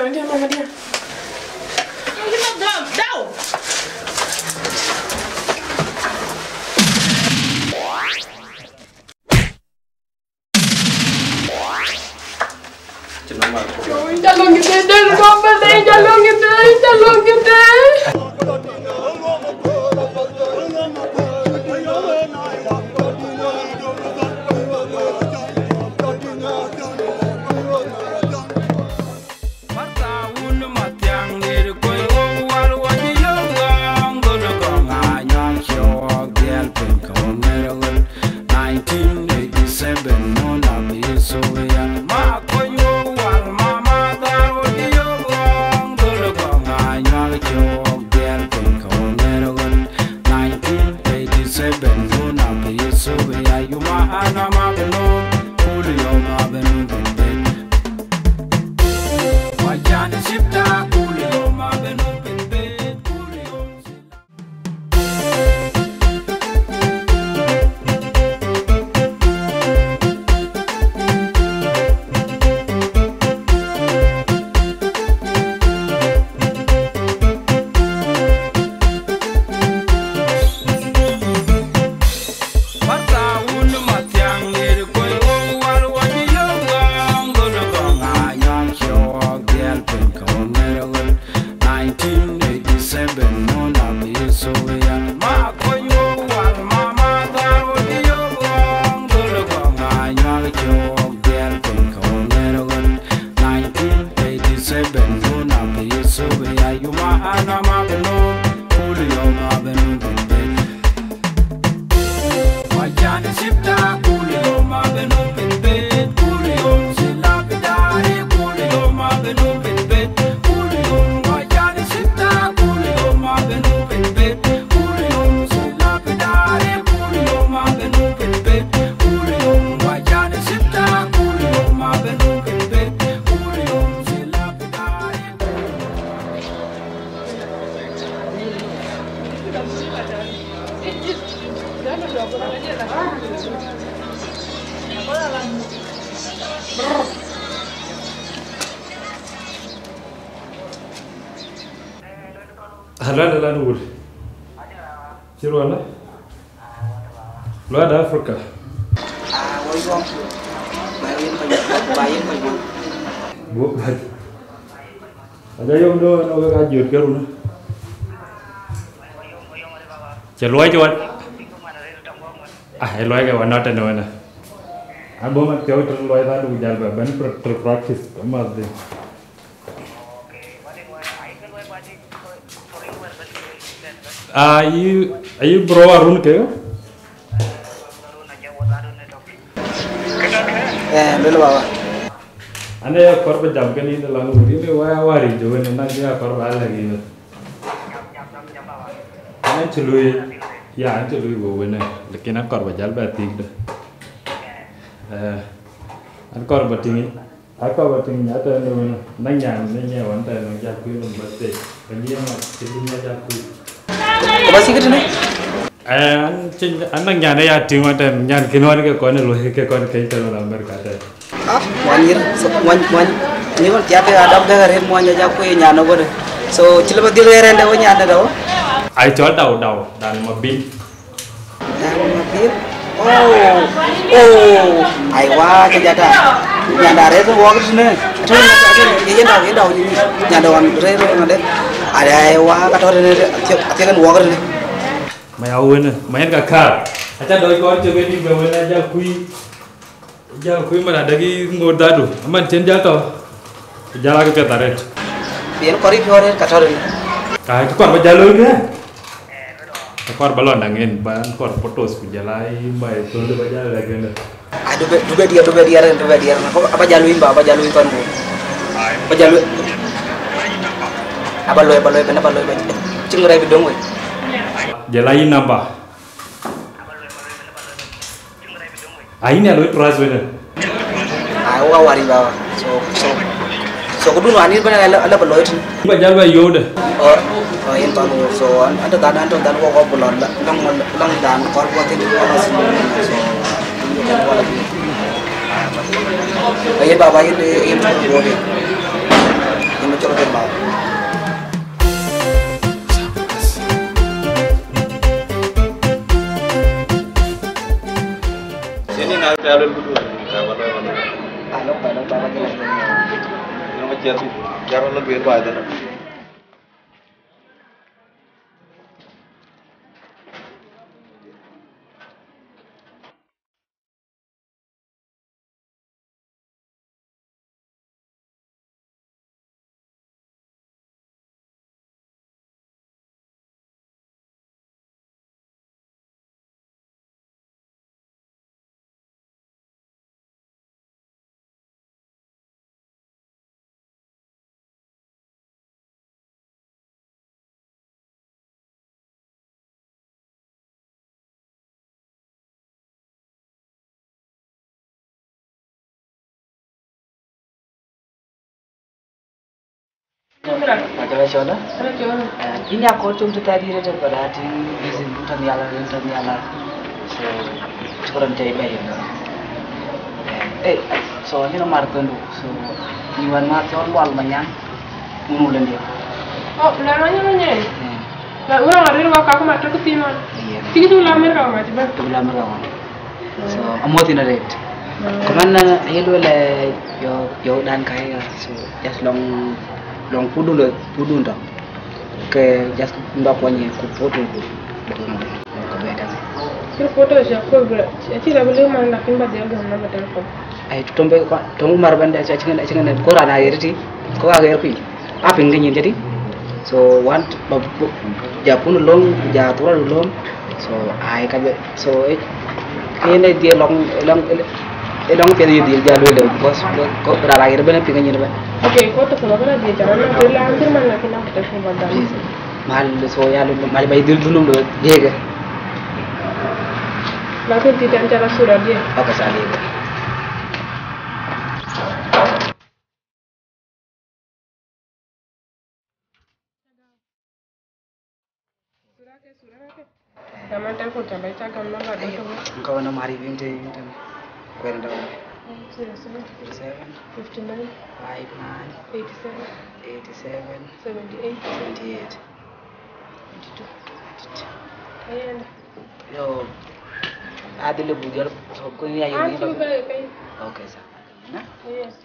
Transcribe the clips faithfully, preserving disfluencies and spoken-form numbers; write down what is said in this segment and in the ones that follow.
Dia, mama, dia. Dau. Inta long kete, dal ko ba de, inta long kete, inta long kete. Martha wun Mathiang, ŋer kɔc ɣok wal wɔ cï yök ɣɔɔŋ, gol kɔŋ anyuak cï ɣɔɔk dhiɛl piny ke ɣɔn ŋer ɣöl. Nineteen eighty-seven, nɔn abï Ethiopia. Ma kony ɣok wal, mama dhar wɔ cï yök ɣɔɔŋ, gol kɔŋ anyuak cï ɣɔɔk dhiɛl piny ke ɣɔn ŋer ɣöl. Nineteen eighty-seven, nɔn abï Ethiopia. Yuma ana ma bï nɔm, kul yom abï nɔm bï bɛ̈n. Martha wun Mathiang, ŋer kɔc ɣok wal wɔ cï yök ɣɔɔŋ, gol kɔŋ anyuak cï ɣɔɔk dhiɛl piny ke ɣɔn ŋer ɣöl. Nineteen eighty-seven, nɔn abï Ethiopia. Ma kony ɣok wal, mama dhar wɔ cï yök ɣɔɔŋ, gol kɔŋ anyuak cï ɣɔɔk dhiɛl piny ke ɣɔn ŋer ɣöl. Nineteen eighty-seven, nɔn abï Ethiopia. Yuma ana ma bï nɔm, kul yom abï nɔm bï bɛ̈n. Hello, hello, hello. Cï rɔt la? Luɔi de Africa. Ah, wɔ yɔm. Ba yen kɔc, ba yen kɔc. Guɔ̈p bɛ̈t. Aja yom do, no, ka jot ke run. Cï luɔi cï wat. Ah, e luɔi ke wa nɔt tënë wënë. Abɔ̈ mat piɔ̈u tënë luɔi tha du jal ba bɛ̈n pra-, pra-, practice, ma dhil. Are you, are you bro Arun ke? Eh, lel baba. Ane ya kɔɔr ba jam kën yïn lan wut yïn wa ya wari jo wen na ya kɔɔr ba la yïn. An cï lui, ya an cï lui wo wen, lakin an kɔɔr ba jal ba tik de. Eh, an kɔɔr ba tingi. Akɔɔr ba tïŋ nya tɛ̈n de wënë, na nyan në nyɛ wan tɛ̈n në jak kuc lum ba thek, ka nyiëë mat cï bï nya jak kuc. Ku ba thik tënë? Ë, an cï, an na nyan ë ya tïŋ wan tɛ̈n, nyan kën wan ke kɔn ë luɔi ke kɔn keny tɛ̈n wan America tɛ̈n. Ah, wan yïr, so, wan, wan, ni wan thiak ke adɔm ke arëët muɔny ë jak kuc nyan ë wënë. So, cï lë ba dhil ɣer ɛn de wë nyan de dɔ̈u? Ai cɔl Dau, Dau, dan ma bïn. Dan Mabil. Oh, oh, aiwa, ke jata. Nyanda rëër wɔk tënë. Atɔ̈, atɔ̈, ye, ye Dau, ye Dau, ye, nyanda wan rëër, rëër, rëër. Ada, aiwa, ka tɔ̈ tënë, athiek, athiek en wɔk tënë. Ma ya wënë, ma yen ka kar. Aca dɔc kɔɔr cök ë dït bɛ wënë, aja kuc. Jal kuc man adek ŋoot dhadu, aman cïn jal tɔ̈, jal ake piɛth arëët. Yen kɔɔr yï piɔ̈u arëët ka tɔ̈ rin. Ai, kë kɔɔr ba jal looi kë? Kë kɔɔr ba lɔ naŋ en, ba kɔɔr photos ku jal ai, ba thöl ba jal lɛ̈k en. Ai, du bɛ, du bɛ diɛɛr, du bɛ diɛɛr, du bɛ diɛɛr. Aba jal looi ba, aba jal looi thɔn ku. Ba jal looi. Aba looi, ba looi, ba looi, ba looi. Cïn rɛɛc bï döŋ wei. Jal ai namba. Ai, yïn ya looi trust wënë? Ai, wok awär yï baba. So, so, so, këdun wään yïn bɛ̈n ala, ala bä looi tïn. Ba jal bɛ yöödë. Ɔ, ɔ, yen pan wok. So, an, an tɔ̈ dhan, an tɔ̈ dhan wok wok bä lɔ la, lɔŋ, lɔŋ dhan kɔɔr bä thïn, kɔɔr bä thïn. So, an tɔ̈ dhan wok la. Ai, yïn baba, yïn, yïn tɔ̈ wok. Yïn Alel kudu, eh, wala, wala. Alok, alok, baba, kila, kila. Ina ma ciɛth, jar wala duel ba dana. Macam mana? Eh, ini aku cuma tu tadi dia daripada hati izin tu tadi ala, tu tadi ala. So, sekarang cai bayi. Eh, so ini nomor tundu. So, iwan ma cɔl Lual Manyang, munu lende. Oh, Lual Manyang ni. Hmm. Na, urang arir wa kaku ma tuk pima. Iya. Tigi tu la Amerika wa ma tiba. Tu la Amerika wa. So, amoth in a ret. Mm. Kaman, eh, aye luel, eh, yo, yo dan kai ya. So, just long, long pudun, pudun to. Ke just mba kwenye ku photo ku. Ko beta. Kir photo ja ko bra. Ati la bulu man la kimba de gam na ba telephone. Ai, tombe ko, tombe mar bende, acï ŋɛn, acï ŋɛn, ko raan aɣer tï, ko aɣer kuc. Apiŋ ke nyin jëtï. So, wan, ba, ba, ja pun löŋ, ja thura löŋ. So, ai, ka bɛ, so, eh, kene dhie löŋ, löŋ, löŋ piɛth ye dhil ja luel, because, ko raan aɣer bene piŋ ke nyin bɛ. Okay, ko to ko ba bana dhie jara na, dhil la, dhil man la kinam kita ko ba dam. Mal, so, ya lu, mal ba dhil dunum do, dhie ke. Lakin ti tan cara sura dia. Oke, sa dhie ke. Sura ke, sura ke. Zaman telephone tambah cakap nomor dia tu. Engkau nama hari ini, ini, ini. Kueren dawa. Zero seven. Seven. Fifty nine. Five nine. Eighty seven. Eighty seven. Seventy eight. Seventy eight. Twenty two. Twenty two. Ayan. Yo, adil le bujal, so ko ni ayo ni. Thank you very much. Okay, sir. Na? Yes.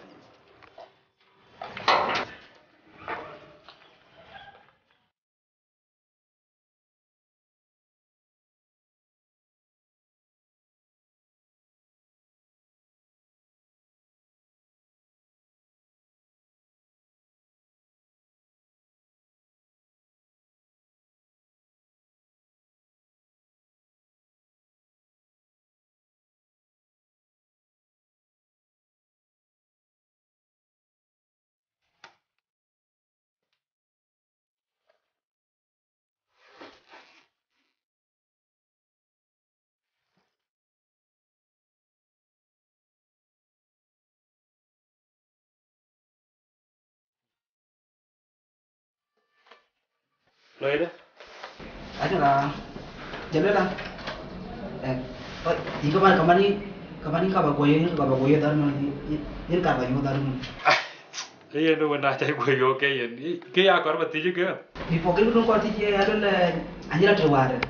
Loida. Ada lah. Jalan lah. Eh, oh, ini kapan, kapan ni, kapan ni kaba goyo, kaba goyo dar mana ni, ni kaba yo dar mana. Ke yen wën na cä guɔ yök ke yen. Ke ya kɔr ba thiëc ke. Before kën kën kɔr thiëc ya lɔ lɛ anyira të ware.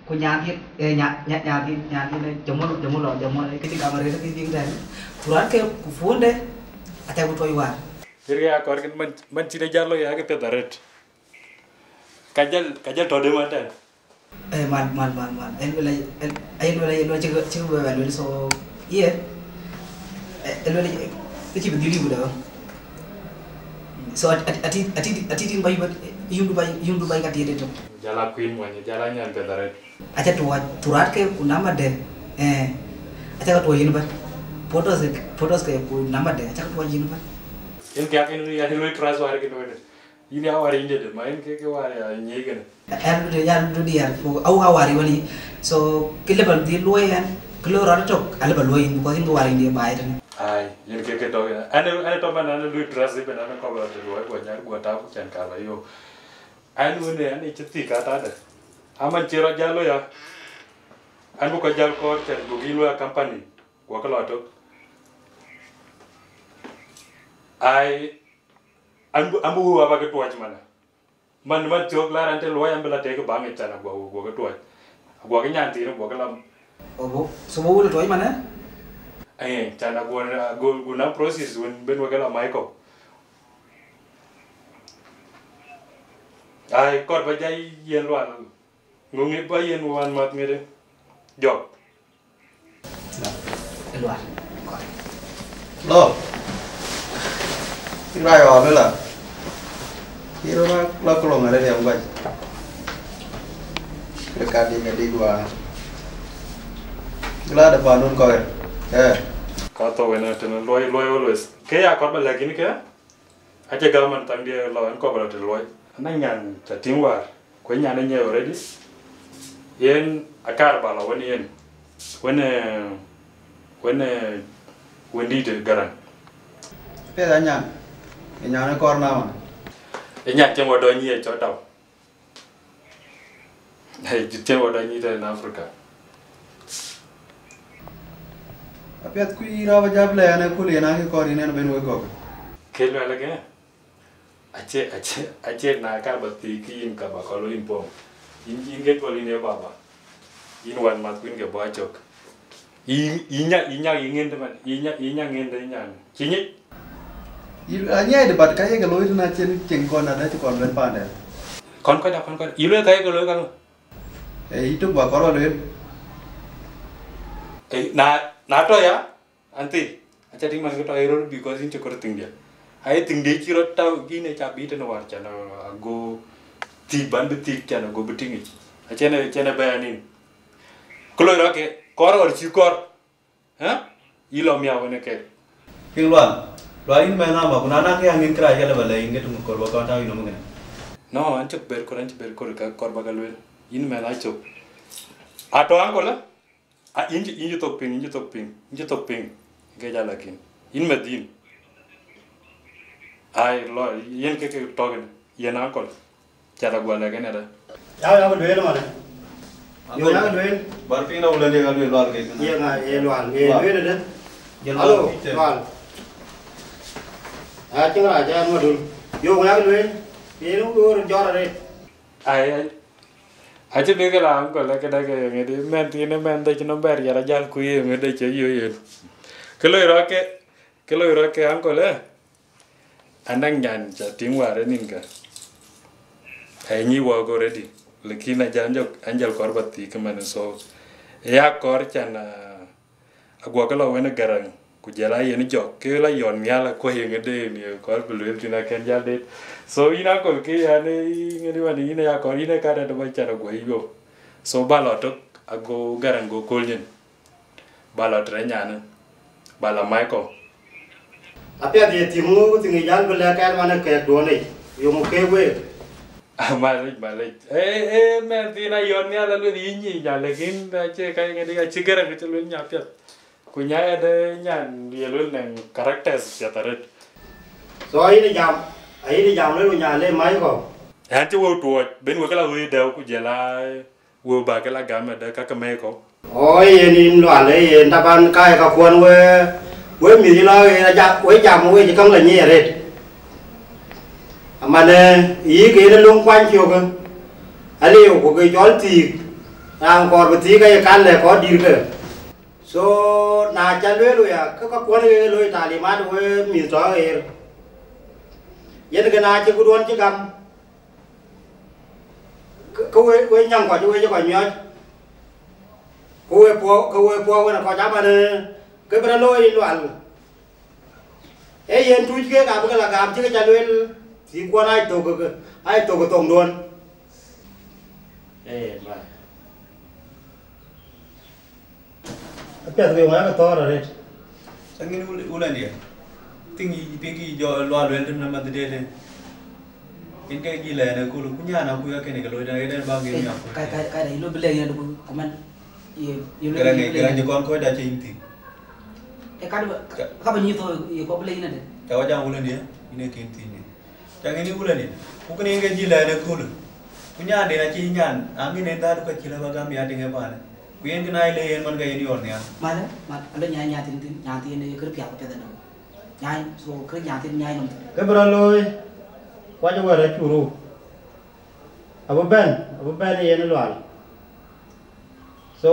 Ku nyathi eh nya nya nyathi nyathi ne jamo jamo lɔ jamo ke ti kamare ke ti ding tɛn. Kuran ke ku funde ata ku toy war. Ke ya kɔr kën man man ti de jalo ya ke peth aret. Ka jal ka jal tɔ de man tɛn. Eh, mal, mal, mal, mal. Ayen luel, ayen, ayen luel, ayen luel, cïk, cïk bɛ bɛ luel, so, yeah. Eh, ayen luel, eh, cï bï dhil yï guda. So, at, at, ati, ati, ati, tin bayi, but yum du bayi, yum du bayi ka tiede to. Jala kuin mɔny, jala nyan peth aret. Aca tuɔɔc, turat ke ku nama de, eh, aca ka tuɔɔc yïn bä. Photos ke, photos ke ku nama de, aca ka tuɔɔc yïn bä. Yen kiak yen, yen luel trust wari ke luel. Yïn ya wari yïn dede, ma yïn ke, ke wari ya nyiëc kënë. Ɛn du ya du diɛɛr ku au ka wari wali. So kë lëbal dhil luɔi ɛn, kë lɔ rɔt tök, a lëbal luɔi yïn, because yïn ke wari yïn dë baai tënë. Ai, yïn ke ke tɔ̈u ya. Ɛn, ɛn tɔ̈u man ɛn lui dress ibɛn ɛn kɔp rɔt luɔi guɔ nyar guɔ tap cɛn kar ba yo. Ɛn wënë ɛn cï thik ka tade. Aman cï rɔt jal lo ya. Ɛn bï kɔc jal kɔɔr cɛn buk yïn luɔi a company, guɔ ke lɔ tök. Ai, an bï, an bï wëu aba ke tuɔɔc manë. Man, man thiɔ̈k lar an të luɔi an bï la tek baŋ ë can aguɔ, aguɔ ke tuɔɔc. Aguɔ ke nyan thiin aguɔ ke lam. Obo, so bï wëu tuɔɔc manë? Ee, can aguɔ, aguɔ, guɔ na process wën ben wek la Michael. Ai, kɔɔr ba jai yen Lual. Ŋö ŋic ba yen wän math ŋic de. Jɔk. Lual. Lo. Ira yo abela. Iro na la kulo ŋare riam gwac. Ke ka di ka di dua. Gila de panun ko. Eh. Ka tho wena tena luɔi, luɔi always. Ke ya kɔɔr ba lɛ̈k yïn ke? Acie gam man thaŋdiɛ̈ lɔ en kɔɔr ba lɔ tëde luɔi. Anaŋ nyan ca tïŋ wäär, ku ë nyan ë nyiɛɛi already. Yen akaar ba lɔ wën yen. Wën, ee, wën, ee, wëndït Garaŋ. Piɛth anyan, ë nyan ë kɔɔr na man. Ë nyan cïn wä dɔny yiëc cɔl tau. Hey, cïn wä dɔny yiëc tënë Africa. Apiɛth ku yï rɔɔk ajäp lɛ ɛn ë kul yen akï kɔɔr yïn ɛn ben wek gɔ̈k. Ke luɛl ëke? Acie, acie, acie na ka ba thiëëc ke yïn ka ba kɔl yïn pom. Yïn, yïn ke kɔl yïn ye baba. Yïn wan math kuin ke bɔ̈ acök. Yï, yï nya, yï nya, yï ŋen de man. Yï nya, yï nya ŋen de nyan. Cï nyic? Yï, a nyiɛɛi de, but ka ye ke looi tëna cïn cieŋ kɔn adä cï kɔn ben paandɛ. Kɔn kɔc da, kɔn kɔc. Yï luel ka ye ke looi ka ŋö? Ee, yï tök ba kɔr ba lueel. Ee, na, na tɔ ya, an thil, aca tïŋ man ke tɔ ye röt because yïn cï kɔr thiŋdiɛ̈. Aye thiŋdiɛ̈ cï rɔt tau yïn ë ca bï tënë wäär can ago thiëc ban bï thiëc can ago bï tïŋ yic. Acïn, acïn ë bɛ̈ɛ̈r nin. Ku loi rɔt ke kɔr ɣɔn cï kɔr. Ë? Yï lɔ miäu wën ë kek. Piŋ Lual. Lual yïn mɛnh ama, ku na naŋ kë aŋic kërac ke lë ba lɛ̈k yïn ke tïŋ kɔr ba kɔn tau yïn nɔm kënë. No, an cïk ber kɔr, an cï ber kɔr ka kɔr ba ke lueel. Yïn mɛnh acök. Atɔ ankol, ë? A, yïn cï, yïn cï thok piŋ, yïn cï thok piŋ, yïn cï thok piŋ. Ke jal lakin. Yïn meth yïn. Ai, lɔ, yen ke ke tɔ̈ kënë. Yen ankol. Cath aguɔ lɛ̈k en ëdë. Ya, ya, lueel, man. Yo, ya, lueel. Bar piny na wulëndiɛ̈ ka lueel Lual kek. Ye ŋa, ye Lual, ye Lual. Lueel ëdë. Ye Lual. Alo, kek. Lual. Ya, cïn rac, ya, madun. Yo, ya, lueel. Ye, lu, lu, jɔt arëët. Ai, ai. Acï bï ke la ankol, ke dɛ̈ ke ŋic, mɛn thiin, mɛn dhëc nɔm bɛ̈r yɛn ajal ku ye ŋic dëc cï yö yen. Ke loi rɔt ke, ke loi rɔt ke ankol, ë? Anaŋ nyan ca tïŋ wäär ë nïnkä. Ai, nyic wɔɔk already. Lakin ajal jɔk, an jal kɔr ba thiëëc këmën, so, ë ya kɔr can, ah, aguɔ ke lɔ wën ë Garaŋ, ku jɔl a yen jɔk, ke la yɔn nhial akuɔ̈c yen ëdë yen ye kɔr bï lueel thïn akën jal det. So, yïn aköl ke yɛn ë ŋic wën yïn ë ya kɔr, yïn ë ka dɛ̈t ba can aguɔ yï yuɔp. So, ba lɔ tök, ago Garaŋ go kööl nyin. Ba lɔ tëde nyanë, ba lɔ Michael. Apiɛth ye thiëŋ ŋö, ku thiëŋ ë jäl bï lɛ̈k ɛn man ë kɛɛk duɔ̈n yic, yöŋ ë keek week. Malec, malec. Ee, ee, mɛn thiin ayɔn nhial alueth yï nyic nya, lakin acie ka ye ŋic, acï Garaŋ ke cï lueel nya piɛth. Ku nya ëdë nyan ye lueel nɛŋ characters piɛth arëët. So, ayïn ë jam, ayïn ë jam lueel ku nya le Michael. Ɛn cï wëu tuɔɔc, ben wek la wëi dɛ̈u ku jɔl a wëu ba ke la gam ëdë ka ke mɛ̈i kɔ̈u. O, yen yïn Lual, ee, yen taban ka ye kakuɔn we, we mïth cï lɔ ɣeer aja, we jam we cï käŋ la nyic arëët. Aman, ee, yïk yen ë löŋ kuany cök, aliu ku ke cɔl thiik, raan kɔɔr bï thiik aye kan lɛ̈k kɔɔr dïïr ke. So, na ca lueel we ya, ke kakuɔn ɣeer loi talimat we mïth tɔ ɣeer. Yen ke na cï këduɔ̈n cï gam, Ke, ke we, we nyäŋ kɔc, we cï kɔc miɔɔc. Ke we puɔ̈u, ke we puɔ̈u wën ë kɔc aman, ee, ke bï rɔt looi Lual. Ee yen tuuc keek abï ke la gam cï ke ca lueel, thiikkuɔn aa thök ke, aa thök ke thoŋduɔ̈n. Ee, bä. Apiɛth ke yöŋ ake thɔ̈ɔ̈r arëët. Aŋic wul-, wulandiɛ̈. Piŋ yï, piŋ kï jɔ Lual lueel tënë math dede. Yen ke jï lɛɛn ëkööl, ku nyan akuc akënë ke looi tënë, ke dɛn bäk ke miɔk. Ka, ka, ka, ka, yï lo bï lɛɛn yïn ku, ku man, ye, ye lo Garaŋ, bï lɛɛn. Garaŋ jï kɔn kɔc da cï yïn thïn. E ka, ka, ka ba nyï thɔ̈ɔ̈r, ye kɔc bï lɛɛn yïn adë. Ca wa jam wulandiɛ̈, yïn ee kën thïn. Cak ŋic wulëni, ku kënë yen ke jï lɛɛn ëköölë. Ku nyanden acï nyan, aŋic en dhäär ka cï lɔ ba gam ya tïŋ ë paanë. Ku yen kënë aa le yen man ke yen yɔɔr nhial. Malë, mal, alo nyai nyathin thin, nyathin ë kërë piath piath ënɔɔnë. Nyai, so kërë nyathin nyai nɔm thïn. Ke bï rɔt looi, kuac ë wɛ̈t acuk ruu. Abï bɛ̈n, abï bɛ̈n ë yen ë Lual. So,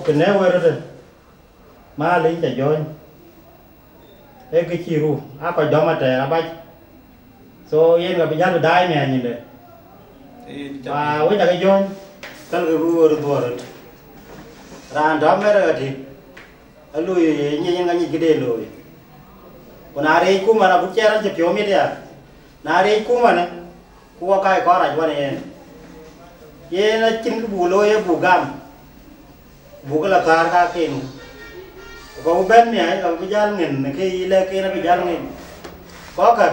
kënë wɛ̈t röt ë. Mal yïn ca jɔ̈ɔ̈ny, ee kë cï ru, aa kɔc dɔm atɛɛr abac. So yen ka bï jäl bï daai miɛɛc nyinde. Ba wec akë jɔ̈ɔ̈ny, kälkë bï ɣööt dhuɔ̈r röt. Raan tɔ̈ mɛ̈t ë ɣa tï, alui nyic yen ka nyic këde looi. Ku na reec kuman abuk cɛɛr an cï piɔ̈u mit ya. Na reec kuman, ku wɔ kac kɔn rac wan yen. Yen acïn kë buk looi, ee buk gam, buk la thäär kaken. Ku ka bï bɛ̈n miäi, ka bï jäl ŋen, në kë yï lɛ̈k ken abï jäl ŋen. Kɔ̈kkë,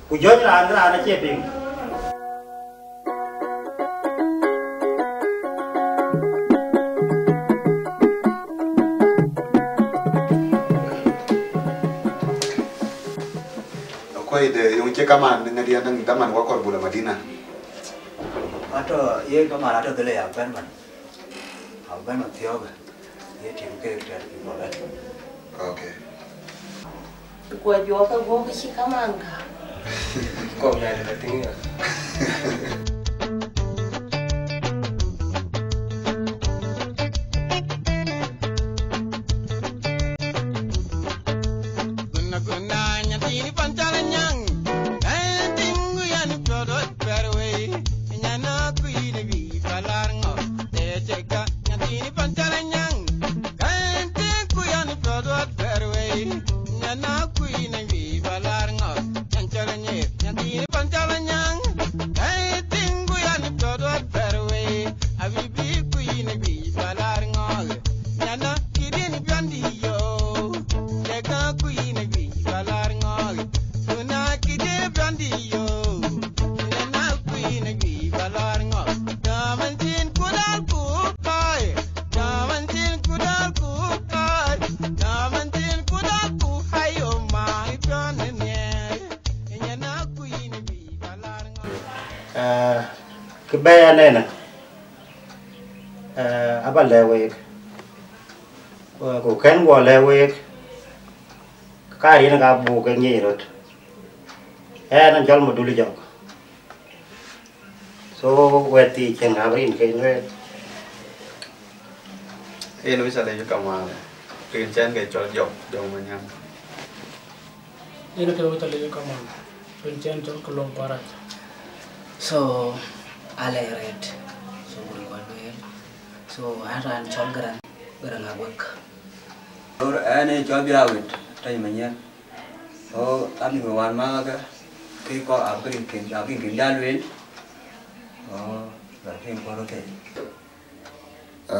ku jɔ̈ny raan kë raan acie piŋ. Kɔc de yöŋ cï kaman ŋädiɛn daman wakɔr bula Madina. Atɔ̈ ye kaman atɔ̈ dhël ya bɛ̈n man. Abɛ̈n athiɔ̈k ye tim ke tɛ̈t kï bɔ̈ bɛ̈n. Okay. Guɔ juɔk ke guɔ ke cï kaman ka. Kɔm ya de tïŋ ya. Kë bɛ̈ɛ̈i anënë, aba lɛ̈k week, ku kën guɔ lɛ̈k week, ka riɛn ka buk ke ŋiɛc röt. Ɣɛn acɔl Maduli Jɔk. So wɛ̈t thii cieŋ rap rin ke lueel. Yen wïc alec kamaan, rin cɛn ke cɔl Jɔk, Jɔk Manyaŋ. Yen ke wïc alec kamaan, rin cɛn cɔl Kelou Parac. So alɛc rɛt. So wun kɔc lueel. So an raan cɔl Garaŋ, Garaŋ Aguek. Ɣɛn ee cɔl Biawit Tɛ̈ny Manyiɛn. So abï wään maakë ke kɔc abï rin kën, abï rin kën jal lueel. So bä rin kɔc röt thëëi.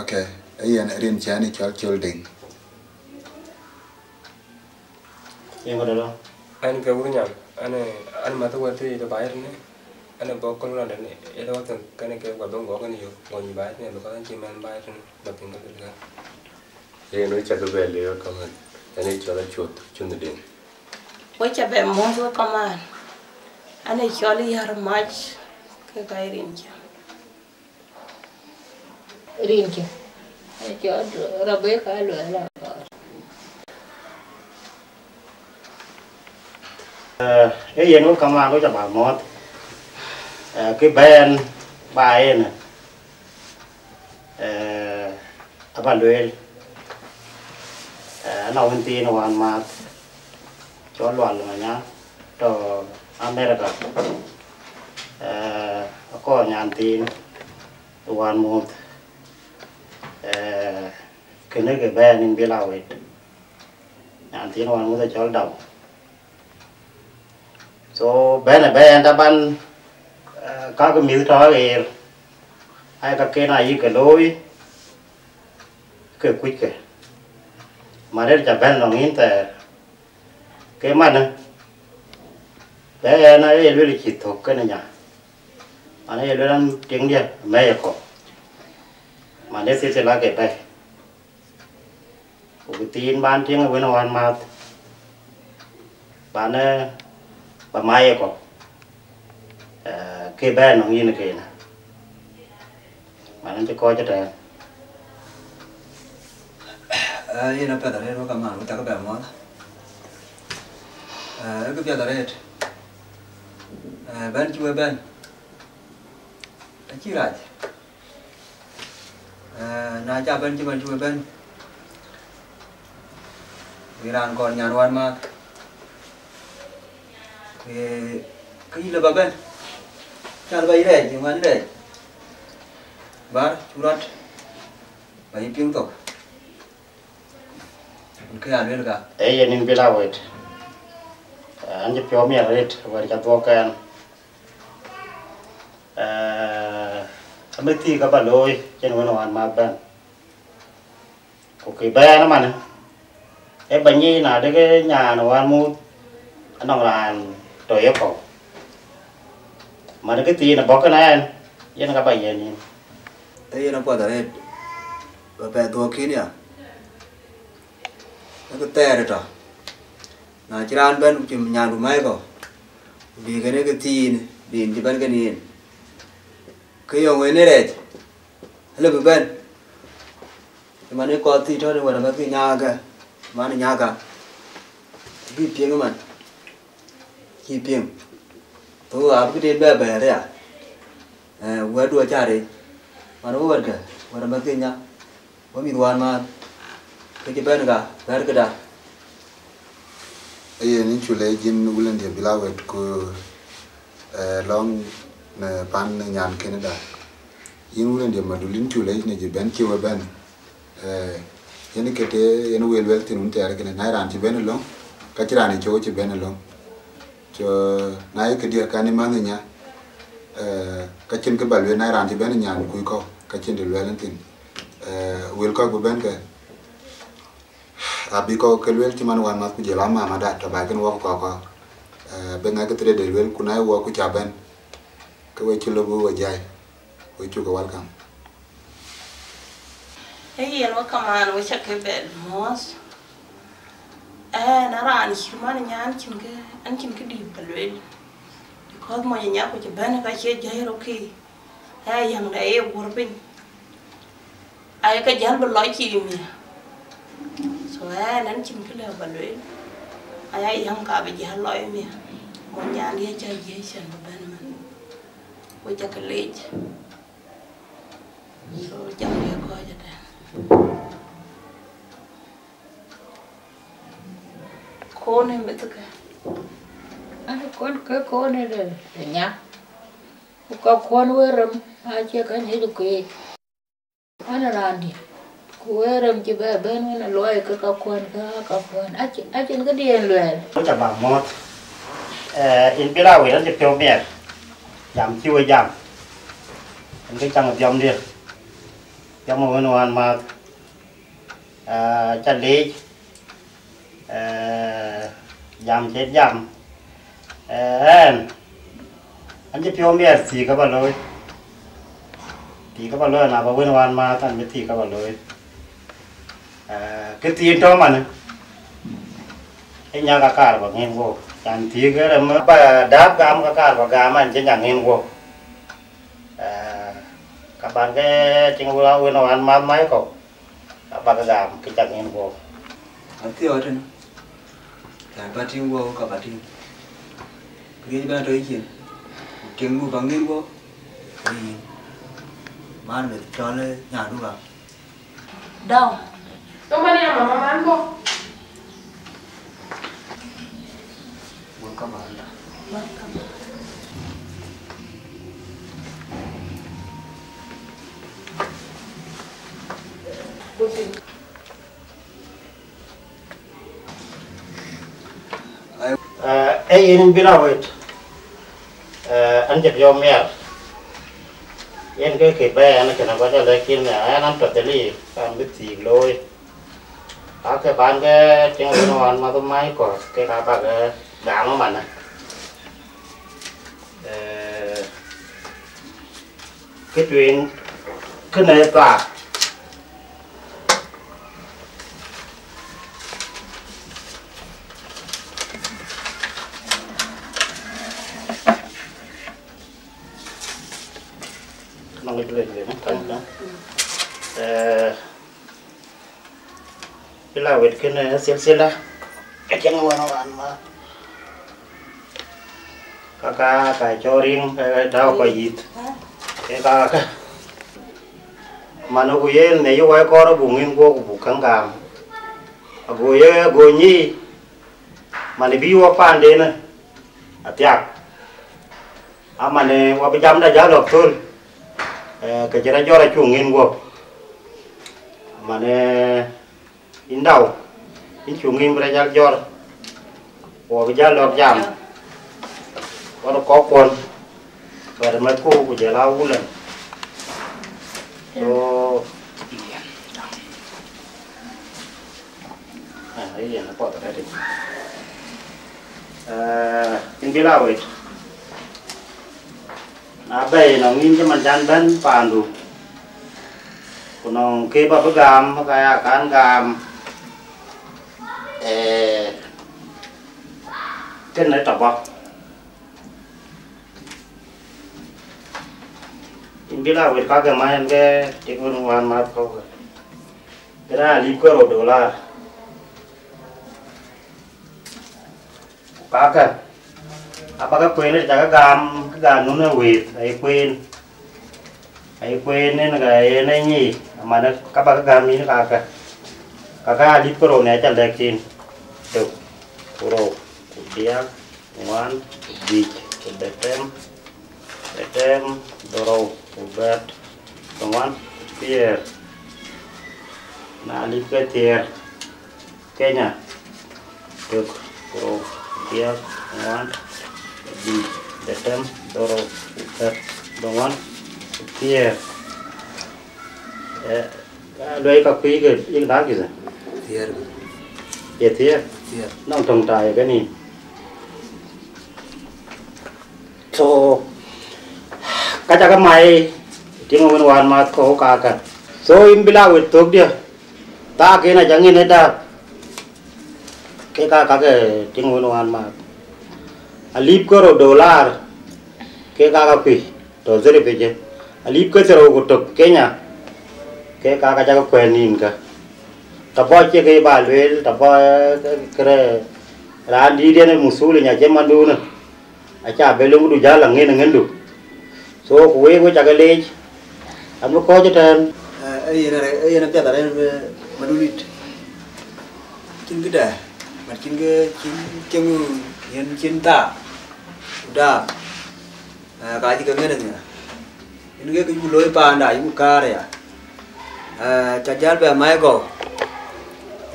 Okay, ee yen rin cɛn ë cɔl Col Deŋ. Yen kɔc dɔ̈. An ke wur nyam, an an math wɛ̈t thii de baai tënë, an bɔ̈ kɔn lɔn dɛn ë lɔ thïn kɛn ke guɔ bɛ̈n guɔ kɛn yök guɔ nyï baai tënë, because an cï mɛn baai tënë bä piŋ ke thïn. Yen wek cä ke bɛ lëk kaman, an ë cɔl Acuɔth Cunh Deŋ. Wek cä bɛ muɔ̈th wek kaman, an ë cɔl Yär Mac ke ka rin cä. Rin cä. Ë cɔl Rebecca Luel Akɔɔr. Ee yen wek kaman wek cä bä muɔ̈th. Ee, kë bɛ̈ɛ̈n ba yen, ee, aba lueel, ee, anɔŋ wën thiin wään maath cɔl Lual Manyaŋ tɔ̈ America. Ee, akɔɔr nyan thiin wään muɔ̈th. Ee, kënë ke bɛ̈ɛ̈n yen bï la wet. Nyan thiin wään muɔ̈th acɔl Dau. So bɛ̈n ë bɛ̈ɛ̈n taban, ee, ka ke mïth tɔ̈ aɣeer, aa ka ken ayï ke looi, ke kuc ke. Man rɛ̈t cä bɛ̈n nɔŋ yïn thɛɛr, ke manë, bɛ̈ɛ̈n aye lueel cï thök kenë nya. Man aye lueel an tiŋdiɛ̈ mɛ̈i ë kɔ̈u. Man de thithila ke bɛ̈i. Ku bï thiin ban tieŋ ë wën ë wään maath, ban ë bä mac ë kɔ̈u, ee, ke bɛ̈ɛ̈r nɔŋ yïn ë kenë. Man cï kɔc ëtɛ̈ɛ̈n. Ee, yen apiɛth arëët wek kamaan, wek cä ke bɛ muɔ̈th. Ee, kë piɛth arëët. Ee, bɛ̈n cï we bɛ̈n. Acï rac. Ee, na ca bɛ̈n cï man cï we bɛ̈n, Wïn raan kɔn nyan wän määth. Ee, kë yïn lë ba bɛ̈n. Cal ba yï rɛɛc, yï ŋuan rɛɛc. Bär, cu rɔt. Ba yï piŋ thok. Kë ya luel ka. Ee, yen yïn Bila Wet. Ee, an cï piɔ̈u miɛt arëët, wɛ̈t ca dhuɔ̈k ɛn. Ee, amï thii ka ba looi, cïn wën wään määth bɛ̈n. Ku kë bɛ̈n ëmanë, ee ba nyic na dek nyan wään muth, anɔŋ raan tɔ ye kɔ̈u. Man kë thiin abɔ̈ kënë ɛn, yen ka ba yiɛ̈n yïn. Ee yen apuɔth arëët, ba pɛth dhuɔ̈k kïn ya. Ee kë thɛɛr ë tɔ. Na cï raan bɛ̈n ku cï nyandu mäi kɔ̈u, ku bï kënë kë thiin, bï yïn cï bɛ̈n kënë yen. Kë yɔŋ wën ë rɛɛc, alë bï bɛ̈n. Cï man ë kɔc thii tɔ̈ në wɛ̈t abä kï nyaakë, man ë nyaaka. Bï piŋ man, cï piŋ. Thou abï këden bɛ bɛ̈ɛ̈r ya. Ee, wɛ̈tdu acä rëëc. Man wä wɛ̈tkë, wɛ̈t abä kï nya. Wä mïth wään määth, kë cï bɛ̈n ka, bɛ̈ɛ̈r këda. Ee yen yïn cu lɛc yïn wulëndiɛ̈ Bila Wet ku, ee, lɔ̈ŋ në pan në nyan kënëda. Yïn wulëndiɛ̈ Madul yïn cu lɛc në jï bɛ̈n cï we bɛ̈n. Ee, yen kete yen wël wël thïn wun thɛɛr kënë, na ye raan cï bɛ̈n ëlɔ̈ŋ, ka cï raan ë cɔk cï bɛ̈n ëlɔ̈ŋ. Cɔ, na ye këdiɛ̈ kan ë manh nya, ee, ka cïn kë ba lueel, na ye raan cï bɛ̈n nyan kuc kɔ̈u, ka cïn të lueel ënthïn. Ee, wël kɔ̈k bï bɛ̈n kë, abï kɔ̈k ke lueel cï man wään mäth ku jɔl a mamada tɔ ba kën wɔ ku kɔ̈k kɔ̈k. Ee, bï ŋɛk kë thïn de lueel, ku na ye wɔ ku ca bɛ̈n, ke we cï lɔ bï we jai, we cuk ke welcome. Ee yen wek kamaan, wek ca ke bɛ̈n mɔ̈ɔ̈th. Ɛn, a raan cït man nyan cïn kë, ɛn cïn kë dït ba lueel. Because mony ë nyak ku cï bɛ̈n ka cie jai rɔt kï. Ee, yäŋde ye guɔ̈r piny. Aye ke jäl bï lɔc cï miɛ̈. So, ɛn, ɛn cïn kë lëu ba lueel. Aya yäŋ ka bï jäl lɔc miɛ̈. Mony nyan dië ca jiëc cän bï bɛ̈n man. Wek ca ke leec. So, jam ye kɔc ëtɛ̈n. Kɔn ë mïthke. An, kɔn ke kɔn ë de, de nya. Ku ka kɔn we rem, acie ka nyic ku keek. An, raandï. Ku we rem cï bɛ bɛ̈n wën ë luɔi ke ka kɔn, ka, ka kɔn. Aci, acïn këdiën luɛɛl. Wek ca ba mɔ̈ɔ̈th. Ee, yïn Bila Wet, an cï piɔ̈u miɛt. Jam cï we jam. Yen kë caŋ dhiɔmdiɛ̈. Jam wën wään määth. Ee, ca leec, ee, jam cït jam. Ee, ɛn, an cï piɔ̈u miɛt thii kë ba looi. Thii kë ba looi, na ba wën wään määth, an bï thii kë ba looi. Ee, kë thiin tɔ̈ manë, ë nyak akaar ba ŋiɛ̈n guɔ̈p. Can thii kë rem ba dääp gam, ka kaar ba gam, an cï nyak ŋiɛ̈n guɔ̈p. Ee, ka ban ke tiŋ wën wään määth Michael. Abäk gam kë cak ŋiɛ̈n guɔ̈p. Athiɔ̈ɔ̈t tënë. Cän bä tïŋ guɔ̈p ka bä tïŋ. Riëëc bɛ̈n atɔ̈ yïcin. Ku tiŋdu bä ŋiɛ̈n guɔ̈p. Ku yïn. Man meth cɔl ë nyandu ka. Dau. Somebody, mama, man, go. Welcome, Alda. Welcome. Ee, ee, yïn Bila Wet. Ee, an cï piɔ̈u miɛt. Yen ke kë bɛ̈ɛ̈i ɛn kënë kɔc alɛ̈k kïn nhial, ɛn an tɔ̈ thëlïïr, an bï thiik looi. Ka ke ban ke tiŋ wën wään mäth Michael, ke ka bäk, ee, gam ëmanë. Ee, kë tueŋ kënë thaar. Nɔŋ kë cï lec, lec, thank you. Ee, Bila Wet kënë silsila, acïn wën wään ma. Ka, ka, ka cɔl riŋ, ka, ka tääu kɔc yïth. Ke ka, ka. Man ku yen në yï wai kɔɔr buk ŋiɛ̈n guɔ̈p ku buk käŋ gam. Ago ye, ago nyi, man bï wɔ paanden athiak. Aman, eh, wɔ bï jamda jäl lɔk thöl, eh, ke cï rɔt jɔt acuŋ ŋïn guɔ̈p. Aman, eh, yïn Dau, yïn cuŋ ŋïn bï rɔt jäl jɔt, wɔ bï jäl lɔk jam. Wɔ kɔ̈k kuɔn, wɛ̈t ë mɛthku ku jɔl a wulën. So, ah, yen apuɔth arëtic. Eh, yïn Bilawet, na bɛ̈i nɔŋ yïn cï man can bɛ̈n paandu, ku nɔŋ kë ba bï gam, ka ya kan gam, eh, kënë tɔ̈ bɔ̈. Yïn Bilawet, kakë ma yen ke tik wën wään math kɔ̈k. Kënë alip ke rou dollar. Ku kakë, abä ke kueen, ë cakë gam, kë gam nun ë wëëth, ayï kueen. Ayï kueen yen ka yen ë nyic, aman ka bä ke gam yïn kakë. Kakë alip ke rou në aca lɛ̈k thïn. Tök, ku rou, ku diäk, ku ŋuan, ku dhïc, ku dhetem, dhetem, dhorou, ku bɛ̈t, dhoŋuan, ku thiëër. Na alip ke thiëër, Kenya, tök, ku rou, ku diäk, ku ŋuan, ku dhïc, dhetem, dhorou, ku bɛ̈t, dhoŋuan, ku thiëër. Eh, luɔi ka kuiikë yïk dak kï thë? Thiëër. Ye thiëër? Thiëër. Nɔŋ töŋ taai ë kenïïm. So, ka cakë mai, tiŋ wën wään math kɔ̈u kakë. So, yïn Bilawet, thökdiɛ̈, thaak yen aca ŋiɛn ë dääp. Ke ka kakë tiŋ wën wään math. Alip ke rou dollar, ke ka ka kuc, tɔ̈ dhël ë pecë. Alip ke thiërrou ku tök Kenya, ke ka ka cakë kuɛ̈n nïïm kä. Tɔ̈ bɔ̈ cie ke ba lueel, tɔ̈ bɔ̈, eh, kërë raan dïït yen ë muthul ë nya cï mandunë. Aca bɛ löŋdu jäl aŋën ë ŋëndu. So, ku week, we cakë leec, an bï kɔ̈ɔ̈c ëtɛ̈ɛ̈n. Eh, ee yen arë, ee yen apiɛth arë, eh, madunit. Cïn këdë, mat cïn ke, cïn cieŋ yen cïn thaa, ku daap, eh, ka cï ke ŋën ë nhial. Yen ke kë yuku looi paanda, yuku kaar aya. Eh, ca jäl bɛ mai gɔu,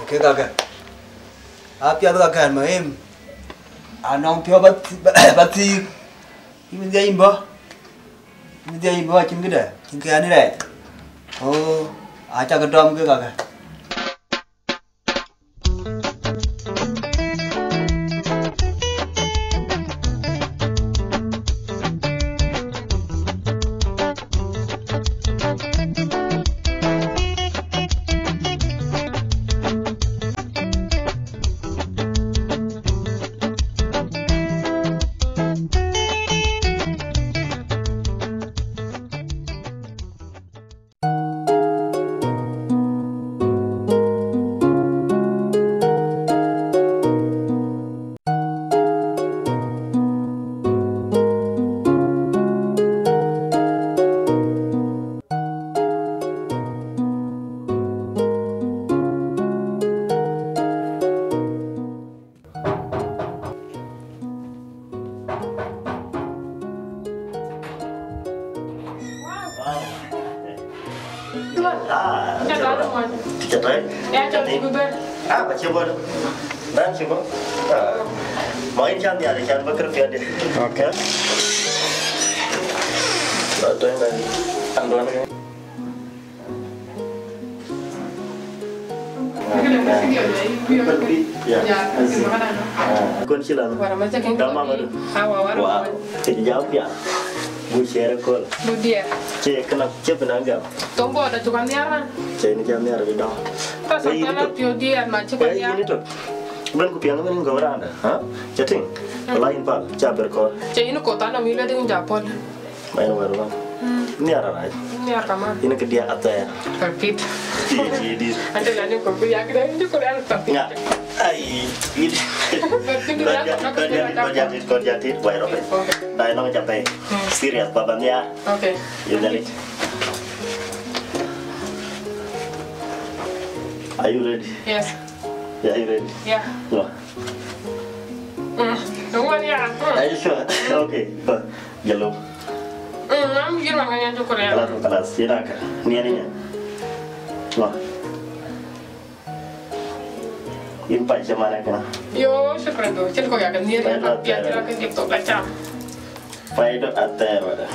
ke kakë. Apiɛth kakɛn muhim, anɔŋ piɔ̈u ba thi-, ba thiik. Yïn bï dhiɛc yïn bɔ̈, yïn bï dhiɛc yïn bɔ̈, acïn këdë, cïn kë an rɛɛc. Ku acakë dɔm ke kakë. Ah, cï rɔt. Cï rɔt. Ya, cï rɔt. Ah, ba cï bɔ̈. Ba cï bɔ̈. Ah. Ma yïn cä nhial, cän bä kër piɔ̈nde. Okay. Ba tueŋ bɛ. An duɔn. Yeah. Kon cï lɔ. Wara ma cä kën. Dama ma du. Hawa, wara. Wow. Ti jam pia. Bu share kol. Du dia. Cï këna, cï bï na gam. Tombo da cuka niara. Cï ni jam niara di dɔm. Ka sa kala pio dia na cuka niara. Ni to. Ben ku piang ben go randa, ha? Chatting. Wala in pal, cha ber kor. Cï ni ko tano mi le ding ja pol. Main wɛ̈t wan. Mm. Nhiar arac. Nhiar kaman. Yïn kë diäk athɛɛr. Repeat. Ti, ti, di. Ante la ni ko ku ya kida ni ko ya ta. Nga. Ai. Kɔc ja tit, kɔc ja tit, wai rɔpɛ. Okay. Dai nɔŋ ja bɛ̈i. Mm. Serious, baba nhiar. Okay. Yïn dali. Are you ready? Yes. Are you ready? Yeah. No. Mm. Don't worry, yeah. Mm. Are you sure? Okay, go. Yellow. Mm, I'm, you know, I'm gonna do Korea. Kalas, kalas. Yïn aka. Niɛn, niɛn. No. Yïn pai cï man ëkënë. Yo, shukran do. Cïn kɔ̈k ya ke nhiëër ya ka piath cï rɔt ke jek thok la cam. Pai do athɛɛr wala.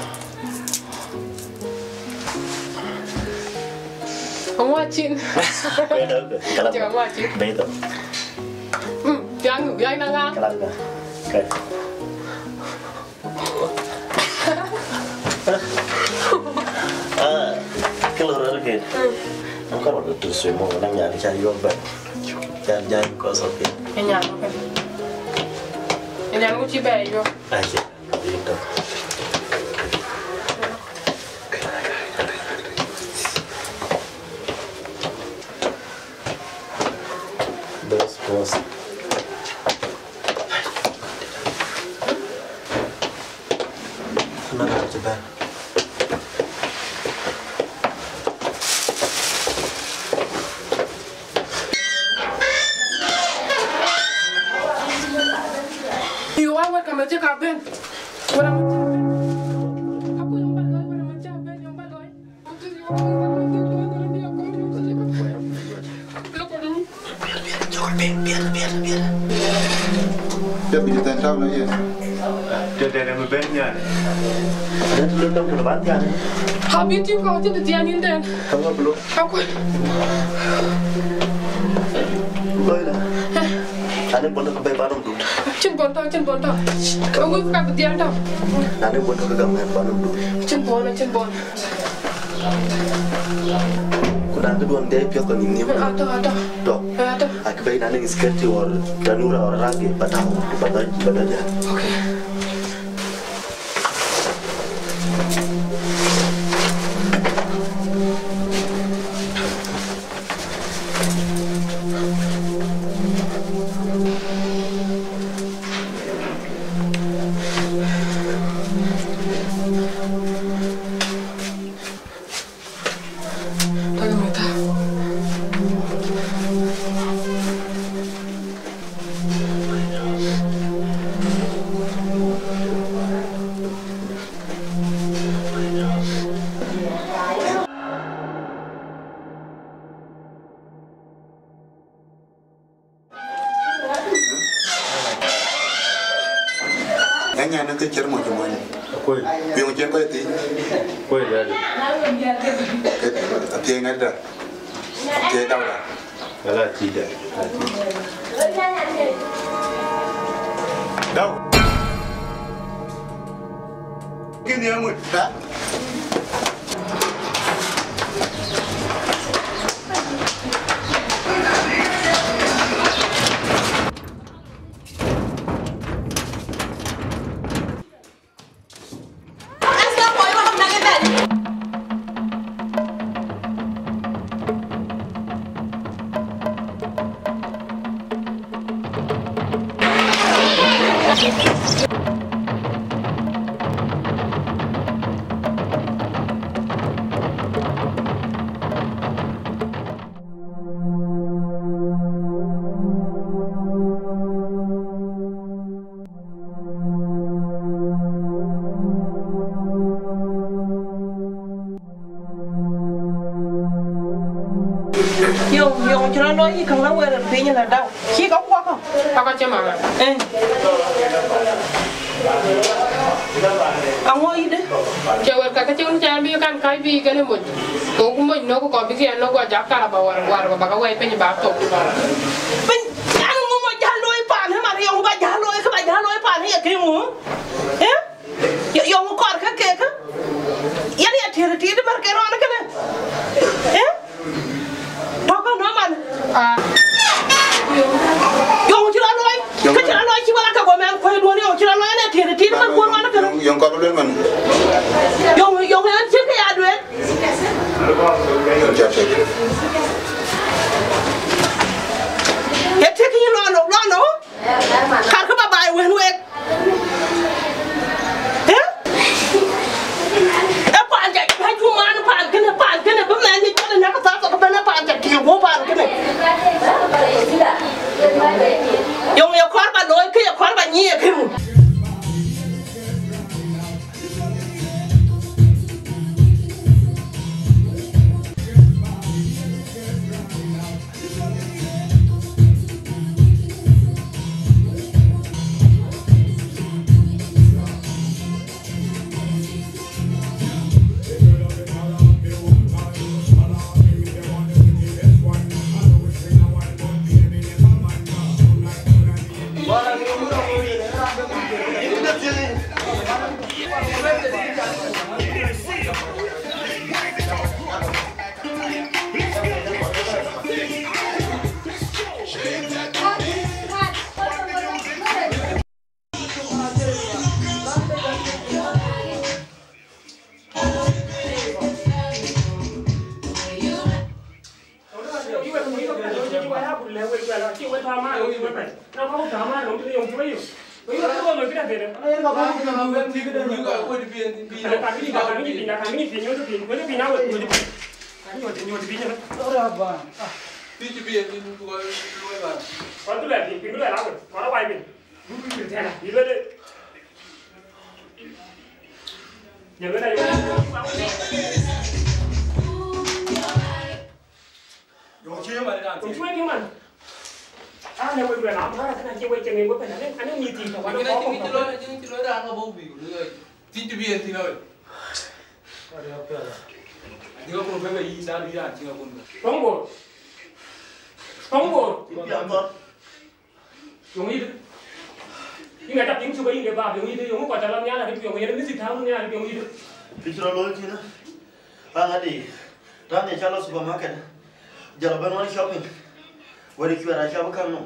Aŋuacin. Pai do, kalas. Cï aŋuacin. Pai do. Mm, piaŋ, piaŋ na ŋa? Kalas ka. Okay. Ah, kë lɔ rɔt ke. Mm. An kɔn rɔt tu sui mo, na nyan ca yuɔk bɛ̈n. Ca, ca, because of it. Ë nyan, okay. Ë nyan ku cï bɛ yuɔk. Ai, cï. Yïn tɔ̈. Best boss. Another to bed. You are welcome. Check out Ben. What I'm Apo yom ba loy, ba ma cha ben yom ba loy. Biar, biar, biar, biar. Dia pergi tentang lagi ya. Dia, dia, dia, ben, ya. Ada dulu dong, dulu bantu, ya. Habis itu kau tu dia ni den. Kamu belum? Aku. Loy la. Ane bɔn tɔ̈ ke bɛ̈i ba nɔm dut. Cïn bɔn tɔ̈, cïn bɔn tɔ̈. Ke wïc ka bï dhiɛl tɔ̈. Ane bɔn tɔ̈ ke gam ŋɛn ba nɔm dut. Cïn bɔn, cïn bɔn. Ku na ke duɔn dhiɛi piɔ̈th kɔn nïm nïm. Atɔ̈, atɔ̈. Tɔ̈. Atɔ̈. Akï bɛ̈i na nïŋ security or tanura or rangi ba tɔ̈, ba tɔ̈, ba tɔ̈ jal. Okay. Nyan nyan ke cer mo cï mony. Akoi. Piŋ cien kɔc thii. Akoi dadi. Ke athiɛɛi ŋɛ̈tda. Athiɛɛi Dauda. Ala tïda. Ala tïda. Dau. Kini aŋut. Yöŋ, yöŋ cï rɔt looi yï käŋ la wɛ̈ɛ̈r piny la dau. Cï ka kuɔk kä? Ka ka cï mama. Eh. Aŋö yï de? Cï wɛ̈ɛ̈r ka ke cï wun cä bï kan kac bï kɛn ë moc. Go ku moc nɔ̈k ku kɔc bï kiɛn nɔ̈k guɔ jak karaba war, war ba ka wɛɛc piny ba thok. Piny, an ŋö moc jäl looi paan ë man, yöŋ ba jäl looi, kë ba jäl looi paan ë ye kë ŋö? Eh? Yo-, yöŋ kɔɔr ke kek, ë? Yen ya tiɛ̈r tiit bär ke rɔɔn kënë. Eh? Tɔ̈ kë nɔm man. Ah. Yöŋ cï rɔt looi. Yöŋ. Kë cï rɔt looi cï wala ke go mɛn kuɔ̈i duɔ̈n yöŋ cï rɔt looi, yen ya tiɛ̈r tiit bär kuɔ̈n man kënë. Yöŋ, yöŋ kɔɔr luel man. Yöŋ, yöŋ yen cï kë ya duel. Yöŋ cä tek. Ye tek yïn lɔn nɔ̈k, lɔn nɔ̈k. Karkë ba baai wën wek. Eh? Ë paan ca, paan cu man paan kënë, paan kënë, bï mɛn yï cɔl ë näk thar thok bɛ̈n ë paan ca tiëëk guɔ̈p paan kënë. Yöŋ cï yöŋ adï raan thiëëc. Yöŋ cï wek yöŋ man. Raan ë wek luɛl, am, raan ë kënë acie wek cï ŋic wek pɛ̈n, anëŋ, anëŋ mïth thii tɔ̈, anëŋ kɔc kɔ̈k tɔ̈. Thiëc të bï en thïn awek. Adï ŋa kun bɛ̈n ke yïn, dan yïn raan cï ŋa kun bɛ̈n. Thoŋ Bor. Thoŋ Bor. Yöŋ yïdï. Yïn ŋa ca piŋ cuk, yïn ke bäär, yöŋ yïdï, yöŋ kɔc ca lɔ nhial arëp, yöŋ yen mïth tääu nhial arëp, yöŋ yïdï. Kë cï rɔt looi kënë, raan adï, raan ë ca lɔ supermarket, jɔl bɛ̈n wan shopping, wɛ̈t cuɛ̈r acä bï käŋ nɔm.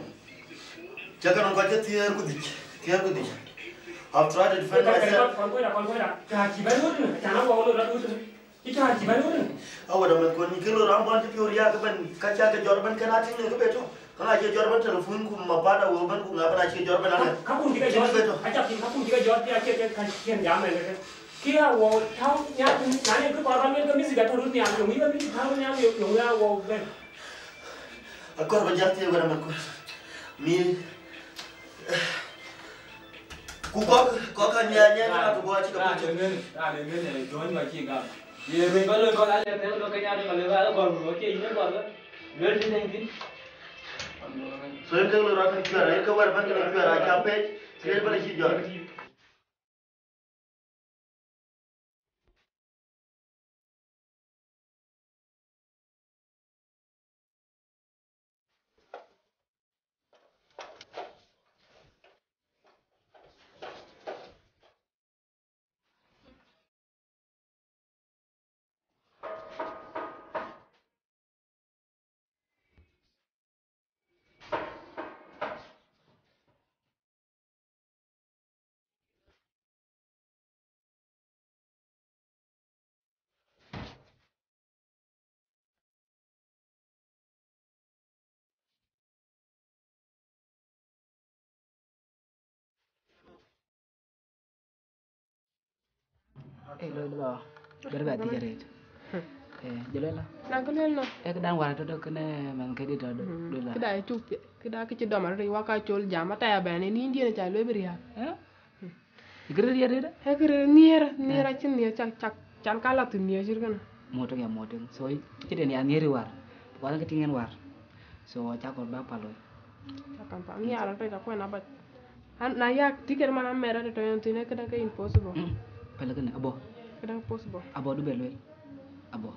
Cä käŋ nɔm kɔc ke thiëër ku dhïc, thiëër ku dhïc. I've tried to defend myself. Kɔn kuɔ̈cda, kɔn kuɔ̈cda, ca cï bɛ̈n wut tënë, ca na wɔ wɔ lɔ rɔt wut tënë. Cï cäär cï bɛ̈n wënë. Awɛt amɛ̈thkuɔn cï kë lɔ raan bɔn cï piɔ̈u riääk ëbɛ̈n, ka cä ke jɔt ëbɛ̈n kën a tïŋ në kë be tɔ̈. Ka ŋa cï jɔt ëbɛ̈n telephone ku mapada wëu ëbɛ̈n ku ŋa ëbɛ̈n acï jɔt ëbɛ̈n alɛ. Ka kun cï ke jɔt, acä piŋ ka kun cï ke jɔt, cï acie ke ka cïn jam ɛn ke. Kë a wɔ tau nyan nyan en kë kɔɔr ban yen ke music atɔ̈ röt nhial, yöŋ yï ke music tau nhial, yöŋ yï a wɔ bɛ̈n. Akɔɔr ba jäl thiëëc wɛ̈t amɛ̈thkuɔn. Mi Ku kɔ̈k, kɔ̈k ka nya, nya, nya, ku bɔ̈ acï ke pɔ̈c. Raan ë ŋën, raan ë ŋën, eh, jɔ̈ɔ̈ny ba cï gam. Ye rëny ba loi kɔ̈k, alɛ thɛl kɔ̈k ke nya de ba loi ba lɔ gɔl, ku bɔ̈ cie yïn ë gɔl, luel cï dɛ̈ŋ thïn. So yen ke loi rɔt kën cuɛ̈r, yen ke wɛ̈t bɛ̈n kën cuɛ̈r, acä pec, cuɛ̈r ba lɔ cï jɔt. Ee, loi lɔ, ber bɛ thiëc arëët. Ee, jɔl lɔ. Na kë luel nɔ. Ee, këdan wär tɔ̈ dɔ̈k kënë mɛnh këdï tɔ̈ dɔ̈k, loi lɔ. Këda ë cuk piɛth, këda kë cï dɔm arëët, wak ka col jam, ata ya bɛ̈n, ë nïn diën ca lueel bï riääk. Ee? Ë kërë riɛt riɛt? Ë kërë nhiëër, nhiëër acïn nhiëër, cak, cak, can ka la thïn nhiëër cït kënë. Motiŋ ya motiŋ. So, cï den ya nhiëër ë wär. Wär kë tïŋ en wär. So, acä kɔɔr bä pal wei. Cä kam pal. Nhiaar atɔ̈ ca kuɛn abac. An, na yak ticket man amɛt atɔ̈ tɔ̈ yen thïn, ee këdäŋ ke impossible. Mm. Pal kënë, abɔ̈. Këdäŋ possible. Abɔ̈, du bɛ lueel. Abɔ̈.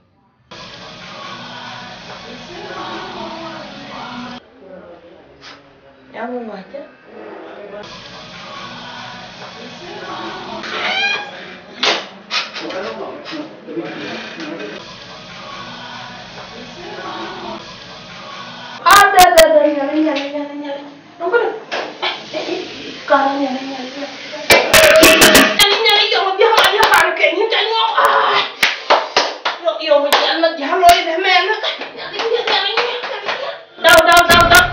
Dau, dau, dau, dau.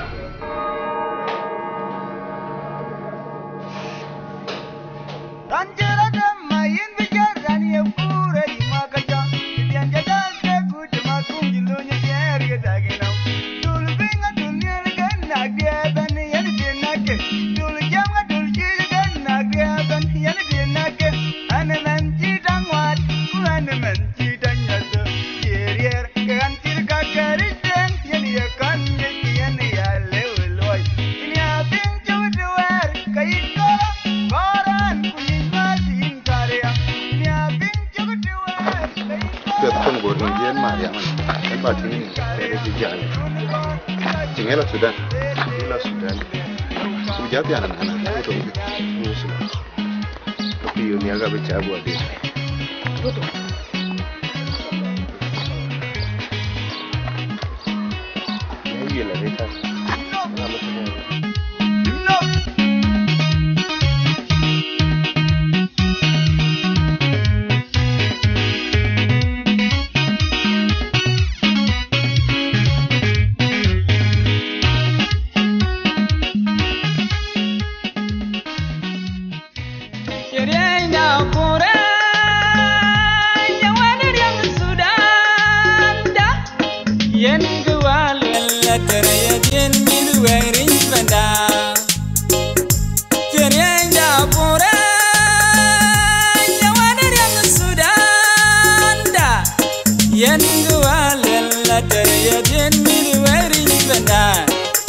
Raan cï rɔt däm ma yïn bï jɔt, raan ye kuur ë yï ŋuak ke jɔ. Të diɛn jɔ däl ke gut, të ma kum cï lööny ë diɛɛr ke tak ënɔm. Dul piny adul nhial ke nak diɛɛr bɛ̈n, yen bï nak ke. Dul jam adul cïï ke nak diɛɛr bɛ̈n, yen bï nak ke. An ë mɛnh cï taŋ ŋuat, ku an ë mɛnh cï taŋ nyuäth, ye riɛɛr ke ɣän cït ka kɛ̈ric tueŋ, yen ye kɔn ŋic, yen ya lëu ë luɔi. Cïn ya piŋ cök të wɛ̈ɛ̈r, ke yïn kɔɔr, kɔɔr ɣän, ku yïn määth yïn karia. Cïn ya piŋ cök të wɛ̈ɛ̈r, ke yïn kɔɔr. Piɛth kɔn bor ni yen Mariam, en ba tïŋ ni, en cï jal. Cï ŋic la Sudan, ŋic la Sudan. Ku jat ya na na, ku tɔŋ dï, ku Sudan. Ku yïn ya ka bï ca guɔ dït. Ku tɔŋ. Yïn la dït.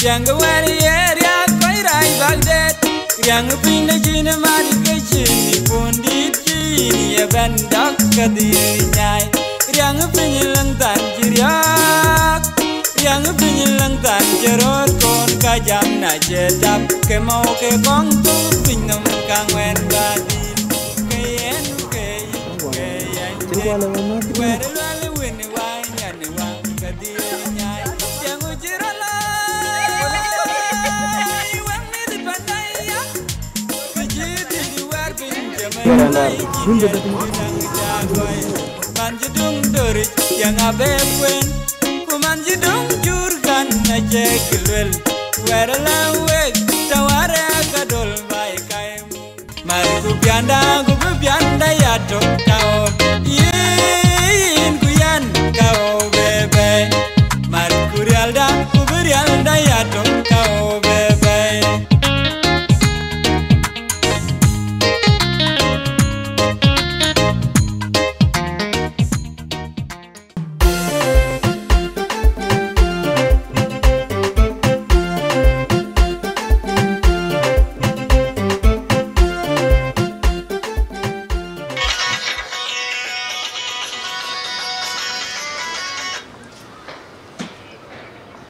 Riäŋ wɛ̈ɛ̈r ye riääk kɔc rac bäk deet. Riäŋ piny de cïn man ke cïn puɔ̈ndït cïn ye bɛ̈n dɔ̈k ke dhil nyai. Riäŋ piny läŋ than cï riääk. Riäŋ piny läŋ than cï röör kon ka jam na cï tap ke mɔu ke kɔŋ thuk piny nɔm ka ŋuɛ̈n ba dhil. Ke yen ke yïn ke yɛn cï wɛ̈ɛ̈r lual wën wai nyan wä ke dhil nyai. Riäŋ cï rɔt lɔ Mat ku piända ku bï piända ya tök ka o, yïn ku yɛn ka o bebe. Mat ku riälda ku bï riälda ya tök ka o bebe.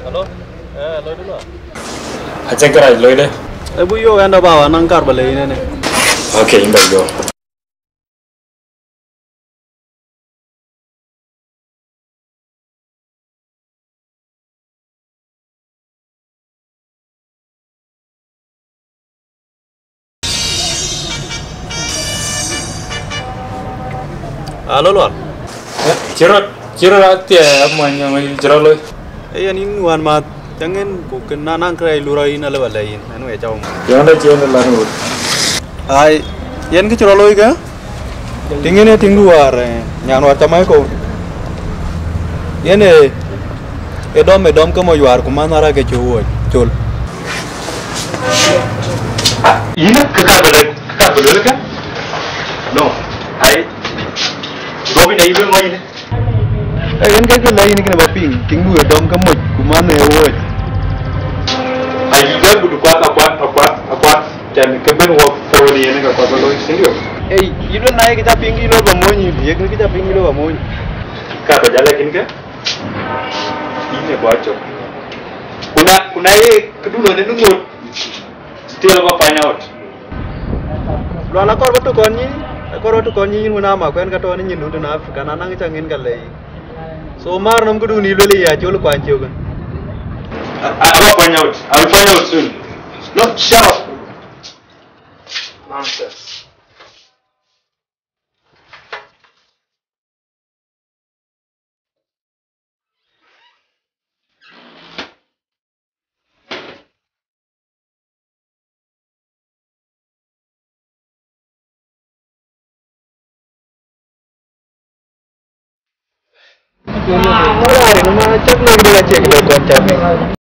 Hello? Eh, hello, Duma. Acïn kërac loide. Ë bï yök ɛn dɔ baba naŋ kar ba le yïn ënë. Okay, yïn ba yök. Alo, Lual. Cï rɔt, cï rɔt athiɛɛi amuɔny, amuɔny cï rɔt loi. Ee yen yïn wän math, cä ŋen ku kën na naŋ kërɛɛc lurɔ yïn alë ba lɛ̈k yïn, ɛn wëë cä wä mɔ̈u. Yɔn dɛ cï en lɔ ɣöt. Ai, yen kë cï rɔt looi kë, tiŋ yen ee tiŋdu wäär, eh, nyan wäär cä mac kɔ̈u. Yen ee, ee dɔm, ee dɔm ke moc wäär ku man arak ke cöök wuɔ̈c col. Yïn kë ka bï lëk, kë ka bï lëk kë? No. Ai. Go bï na yï bï ŋɔ̈c yïn. Ee, yen ke kë lɔ yïn kënë ba piŋ, tiŋdu ë dɔm ke moc, ku man ë wuɔ̈c. Ayï, dɛ gudu kuath, akuath, akuath, akuath, cän ke ben wɔ phone yen ka kuath ba looi, sindio? Ei, yï luel na ye kë ca piŋ yï lɔ ba mony yïn, ye kë ca piŋ yï lɔ ba mony. Ka ba jal lakin ke? Yïn ë bɔ̈ cök. Kuna, kuna ye këdu lɔ në ŋot. Still aba find out. Lual akɔr ba tukɔn nyi, akɔr ba tukɔn nyi yïn wun ama kuɛn ka tɔn nyin dun Africa na naŋ ca ŋin ka lei. So mar nom kudun iluel ya chol kwan choga. I, I, aba find out. I will find out soon. No, shut up. Nonsense.